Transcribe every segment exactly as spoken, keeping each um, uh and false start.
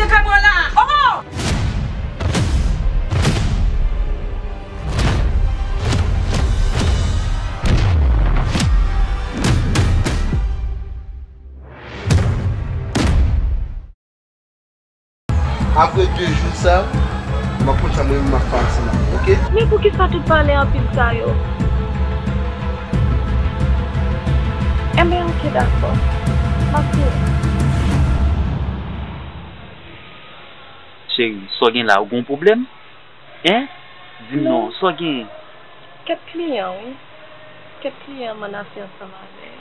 Fè mwen la! Oh! Apre de jou sa, m ap konn sa mwen menm m ap fè ansanm avè w, oke? Men poukisa tout pale anpil sa yo? Enben, oke, dakò. M ap di w. Cheri, sa w gen la, ou gen yon pwoblèm? Hein? Di m non, sa w gen? Kèk kliyan, wi. Kèk kliyan m annafè ansanm avè yo.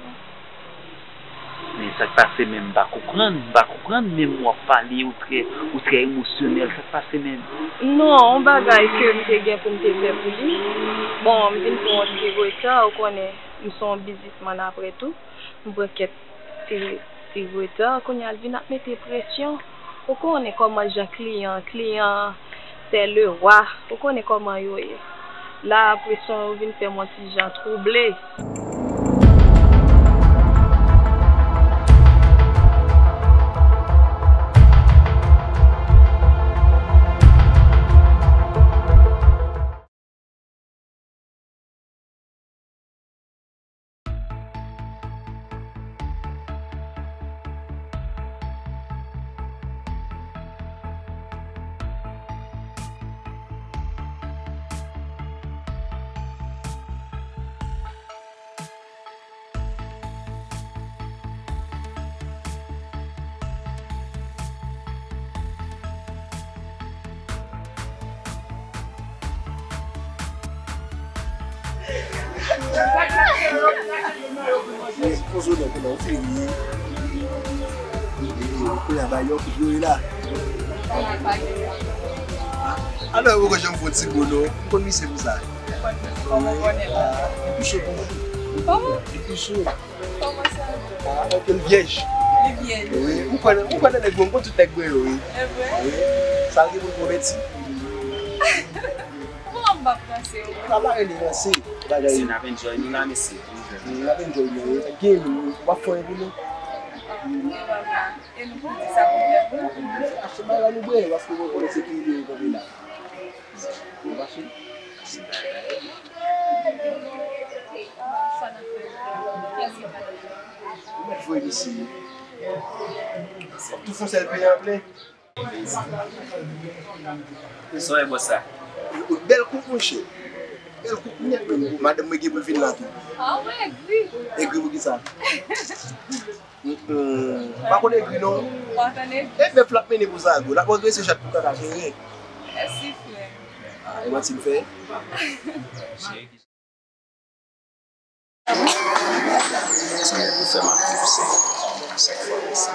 Men sa k pase menm, m pa konprann, m pa konprann, menm w ap pale, ou trè, ou trè emosyonèl, sa k pase menm? Non, yon bagay ke m te gen pou m te fè pou li. Bon, m vin pran yon ti reta, ou konnen, m se yon biznismann apre tou. M pran kèk ti, ti reta, kounye a l vin ap mete presyon. Ou konnen kòman jan kliyan, client c'est le roi. Ou konnen kòman yo ye. La, presyon yo vin fè m yon ti jan twouble. Kounye a ba yo kout yo ye la. Alò, ou konn janm fè yon ti gwo non. M konn misye pou sa. Kòman w konnen la? Li pi cho pou mwen. Kòman? Li pi cho. Kòman sa? Ah, ok, li vyèj. Li vyèj. Wi, ou konnen, ou konnen nèg mwen, m konn tout nèg mwen yo, wi. E vre? Wi. Sa l gen pou l konvèti. Bon, m p ap ranse w. Sa pa rele ranse, bagay. Si n ap enjoy nou la, mesye. Wi, n ap enjoy nou, wi. Gen nou, w ap fè anyen pou nou. Ah, nou pa la. E nou pou di sa pou fè pou nou. Achte bagay nou bwè, paske mwen konnen se ki ide yo kanpe la. Ou mache? Ou mèt voye misye. Tou fon sèl peyi an plen. Sa w wè bòs sa? Bèl koup, monchè. Bèl koup nèt menm. Madanm mwen gen pou l vin la tou. Ah, ou egri. Egri pou kisa? Mm-mm. Pa konn egri non. Pa konn egri. E bèf l ap mennen pou sa, gwo. L ap angrese chat pou kaka, se yen. Mèsi, frè. Ah, e manti m fè? Sa m ap di w, se, se fò, mèsi.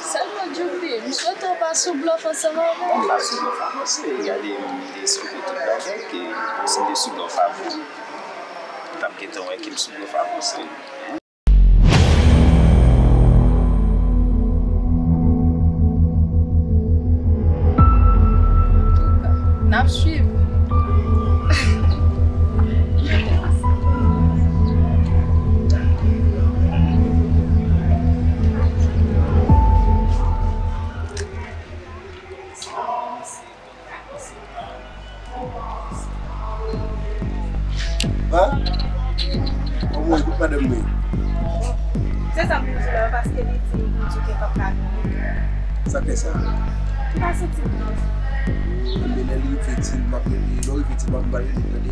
Sèlman, Djoupi, m swete w pa sou blòf ansanm avè m. M pa sou blòf avè w, se gade m deside tout bagay, ke si m te sou blòf avè w, m t ap gentan wè ke m sou blòf avè w, se. Antouka, n ap swiv. Hein? Kòman w ye, kot madanm mwen? Se sa m vin di w la, paske li di m pou m di w ke l p ap ka vini. Sa k fè sa? M pa santi m byen. Enben, lè li rive, di l m ap rele, lè w rive, di l m ap, m pral rele l, tande? Di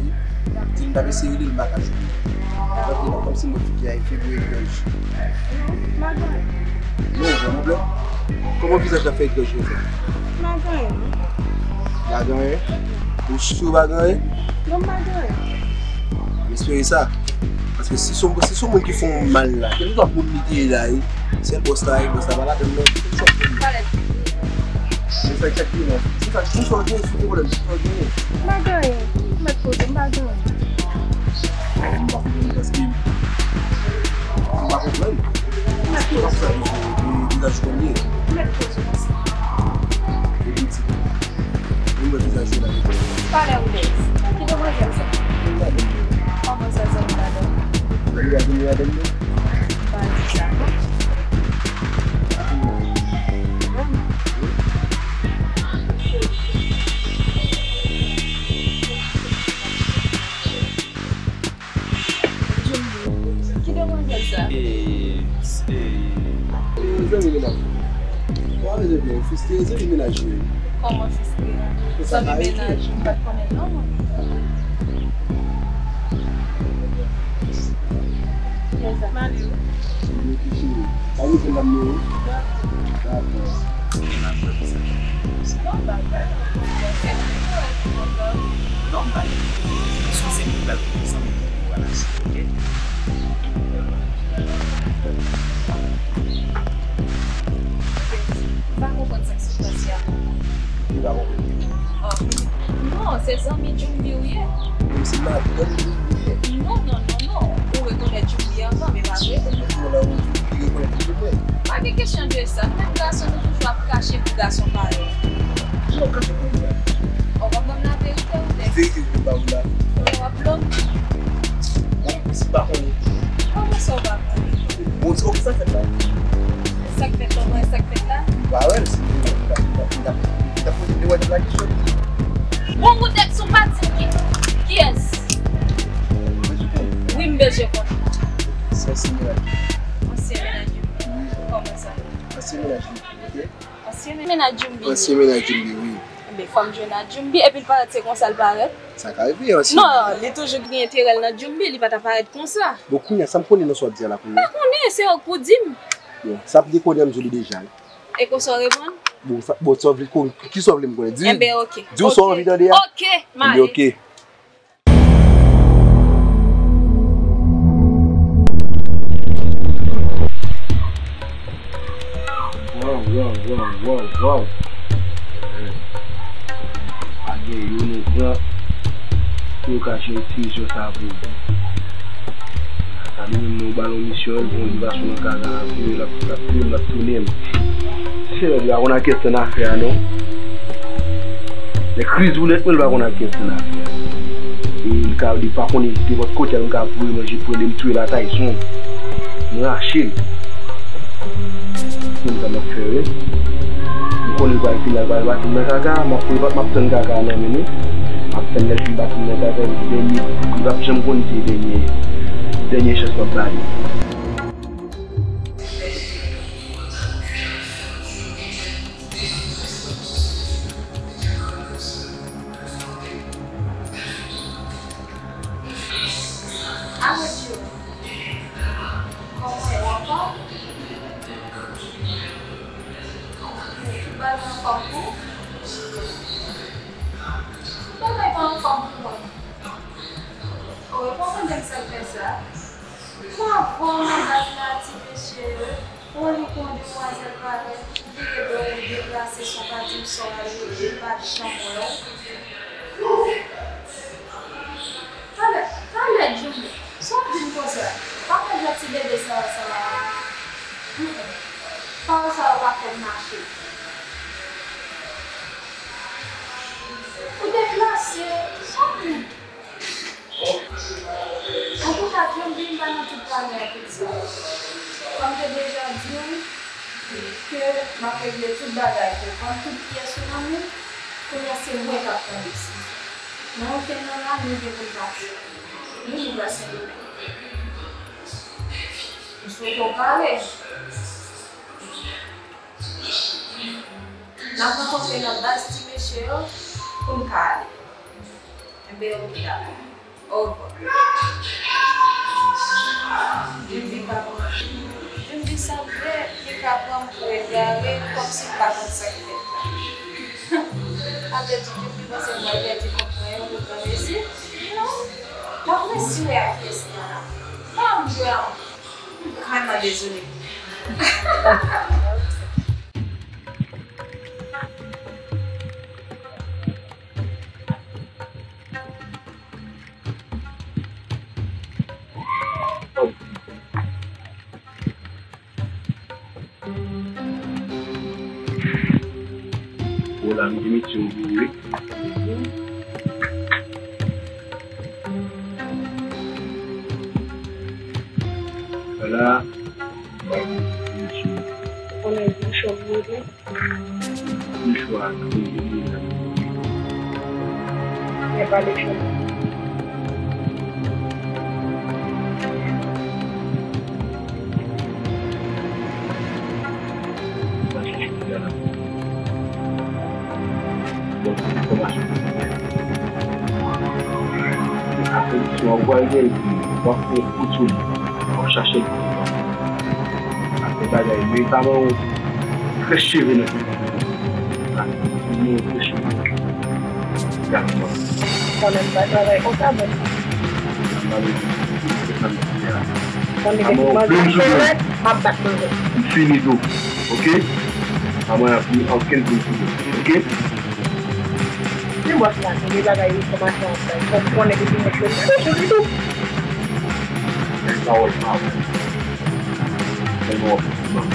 l m t ap eseye rele l, m pa ka jwenn li. Donk, li pa kòmsi mwen figi a febri egranj. Non, m pa gen anyen. Non, gen pwoblèm. Kòman vizaj la fè egranj konsa? M pa gen anyen, non. Pa gen anyen? Ou si w pa gen anyen? Non, m pa gen anyen. M espere sa. Paske si se, si se yon moun ki fè w mal la, kèlkeswa moun li te ye la, wi, sèl bòs la, wi, bòs la pa ladann, non. Kèlkeswa moun. Talè. Se sa egzakteman. Se sa, se sa w gen, se yon pwoblèm, se sa w gen. M pa gen anyen. M mèt poze, m pa gen anyen. M pa konprann paske m pa konprann. M mèt poze. Vizaj ou konn ye? M mèt poze konsa. Epi di, ou wè vizaj ou la. Talè ou lèz. Ki demwazèl sa? Kòman sa, sa m pa dòmi? Ou lè vini avè m, non? Pa di sa, non. Vrèman. Mwen te byen friske, zanmi mennaj mwen. Kòman friske a? Zanmi mennaj ou, m pa t konnen non mwen. Mali ou? Mwen ki cheri. Pa nou fè dam nou. Dakò. Dakò. Non, pa gen. Sou se pou bèl zanmi pou w la, oke? M pa konprann sa k sot pase a. Ou pa konprann ki? Oh, non, se zanmi Djoumbi ou ye. Ou se madanm Djoumbi ou ye. Non, non, non, non. Ou rekonèt Djoumbi anvan, men pa vre? Ou la ou li rekonèt Djoumbi mwen. Pa gen kesyon de sa. Nou menm gason, nou toujou ap kache pou gason parèy. Ki w ap kache pou mwen? Ou p ap ban m laverite ou tè? Verite pou m ba ou la. Ou wè w ap blòm. Bon, si m pa konnen. Kòman sa ou pa konnen? Bon, ok, sa k fèt la? Sa k fèt la, ou konnen sa k fèt la? M pa wè l, si m te wè l, m t ap, m t ap, m t ap, m t ap poze de wè lage chòt. Bon, ou tèt sou pa di m ki, kiyès? Wi, m bezwen konnen. Se ansyen mennaj. Ansyen mennaj ou? Wi. Kòman sa? Ansyen mennaj ou, ok? Ansyen mennaj Djoumbi. Ansyen mennaj Djoumbi, wi. Enben, fò m jwenn ak Djoumbi, epi l parèt, se konsa l parèt. Sa ka rive, ansyen. Non, li toujou gen enterè l nan Djoumbi, li pa ta parèt konsa. Bon, kounye a, sa m konnen nan sa w ap di a la, kounye a? Pa konnen, se ou k pou di m. Bon, sa ap dekonnen, m di w li deja, wi. E konsa w reponn? Bon, sa, bon, sa w vle kon-, ki sa w vle m konnen? Di, enben, ok. Di w sa w anvi tande a. Ok, m ale. Enben, ok. Waw, waw, waw, waw, waw. Eh, pa gen youn ou pran pou yo ka jere ti misyon sa pou ou. Sa li menm, nou ba l yon misyon, li pran yon divaso nan kaka, ap touye l, ap, ap touye m, ap tounen m. Senyè, li pa konn ak kiyès nan afè a, non. Lè kriz boulèt mwen, li pa konn ak kiyès nan afè a. E li ka, li pa konnen nenpòt kote a, li ka voye manje pou li, m touye l a Tyson. M rache l. Konn sa m ap fè, wi. M konnen l pral vin la, l pral bat m nan kaka, m ap, m ap tann kaka a nan men li. M ap tann lè l fin bat m nan kaka, epi dènye, li p ap janm konn ki dènye, dènye chans m ap ba li. Alo, Djo. Kòman w anfòm? Tout bagay anfòm pou ou? Tout bagay pa anfòm pou mwen. O, e pa w mande m sa k fè sa. Mwen avè w nan baz la, ti mesye yo. Ou li pou yon demwazèl parèy, ou vire do w, ou deplase san w pa di m sa w ale, epi m pa janm wè w. Talè, talè, Djoumbi, sa w ap di m konsa? Pa fè jan ti bebe sa yo ansanm avè m. Mm, mm. Pawòl sa yo pa fè m mache. Ou deplase, sa w ap di m? Antouka, Djoumbi, m pa nan tout bagay ak sa. Kòm m te deja di w ke m ap regle tout bagay pou ou. Kòm tout pyès ou nan men m, kounye a se mwen k ap pran desizyon. Nan okenn nan la, nou gen pou n pati. Nou rive a Sendomeng. M swete w pare. N ap rankontre nan baz ti mesye yo pou n ka ale. Enben, oke, dakò. Orevwa. Djoumbi pa pran. Djoumbi sanble li ka pran m pou egare, kòmsi m pa konn sa k fèt la. Sa vle di Djoumbi panse m pral pèdi kont mwen yo pou l pran mezi? Non. M ap resi wè ak pyès li an la. Pa janm jwe ak mwen. M vrèman dezole. Bon, la, m te mete yon kou wi. Vwala. Ou konnen di chòk mwen. Mouchwa, mwen te di la. Men pa de chòk. Mwen chèche pou gade. Bon, se enfòmasyon ki fè. Apre, si w ap pral gen, w ap fè yon kout sou li, w ap chache l. Apre bagay, men pa ban w krèch cheve nan tèt. Sa, se yon krèch cheve. Gade, mwen. Konnen m pa travay konsa, bon. Konnen ke si manje fè rèt, m ap bat manje. M fini tou, oke? Pa mwen ap di ankenn pou m fini, oke? Se bòs la, se de bagay enfòmasyon ap bay. Fòk konnen ke se mwen ki fè sou li tou. Pawòl pa mwen. Sèlman w ap fè ban m.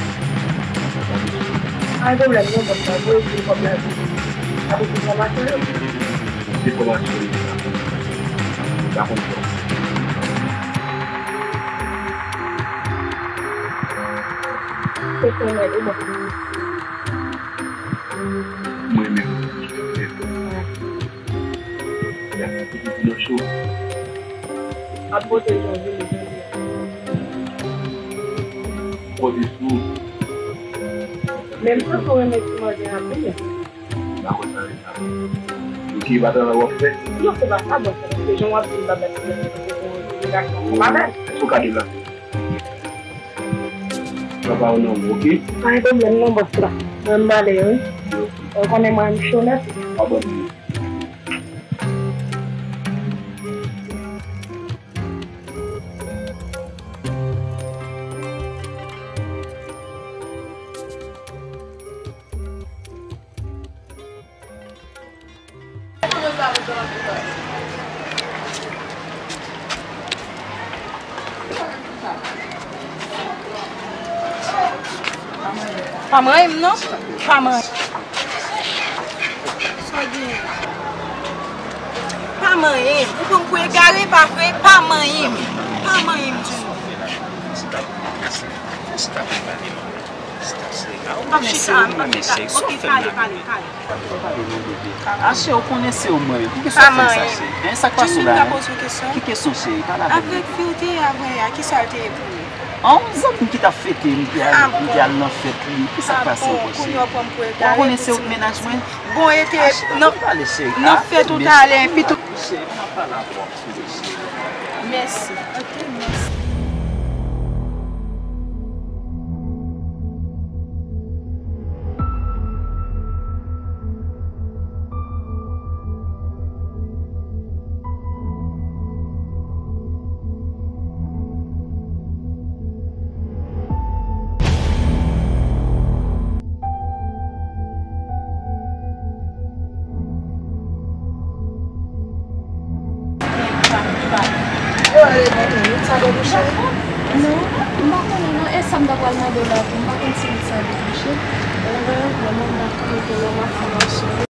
Pa gen pwoblèm non, bòs la, voye ti kòb la tou. Apre ti enfòmasyon yo. Ti enfòmasyon yo. M pa konn sa. Se sa, mwen, e bon. Mwen menm. Ap pote jan vini jodi a. Kote sou. Menm si w renmen ti manje anpil. M pa konn sa. Ok, pa travay w ap fè? Non, se pa sa, bòs la, paske jan w ap di m pa bay pwoblèm, se paske se yon relasyon. Èske w ka deplase? Papa w nan ou, oke? Pa gen pwoblèm non, bòs la. Mwen m ale, wi. Ou konnen mwen m cho nèt. Pa ban m. Pa manyen m non. Pa manyen. Sa w di? Pa manyen m. Ou pran m pou egare, pa vre? Pa manyen m. Pa manyen m, di nou. Chita, chita. Ok, pale, pale, pale. Ache, ou konnen se ou mwen. Poukisa w fè sa, cheri? Hein, sa k pase la, hein? Ki kesyon, cheri? Pale avè m. Avèk fi w te ye avè a, kisa l te ye pou ou? An, yon zanmi m ki t ap fete, m te al, m te al nan fèt li. Kisa k pase ankò, cheri? Ou konnen se ou k mennaj mwen? Bon, e te nan fèt ou t alè, epi tou. Cheri, m ap pale avè w. Mèsi. Ok, mèsi. Yo, ale bò tande, sa bò bouche? Non, m pa konnen non. E sa m ta pral mande w la tou, m pa konn si wout sa debouche. Lè mwen, lè mwen, m ap mete lè m ap fè mache.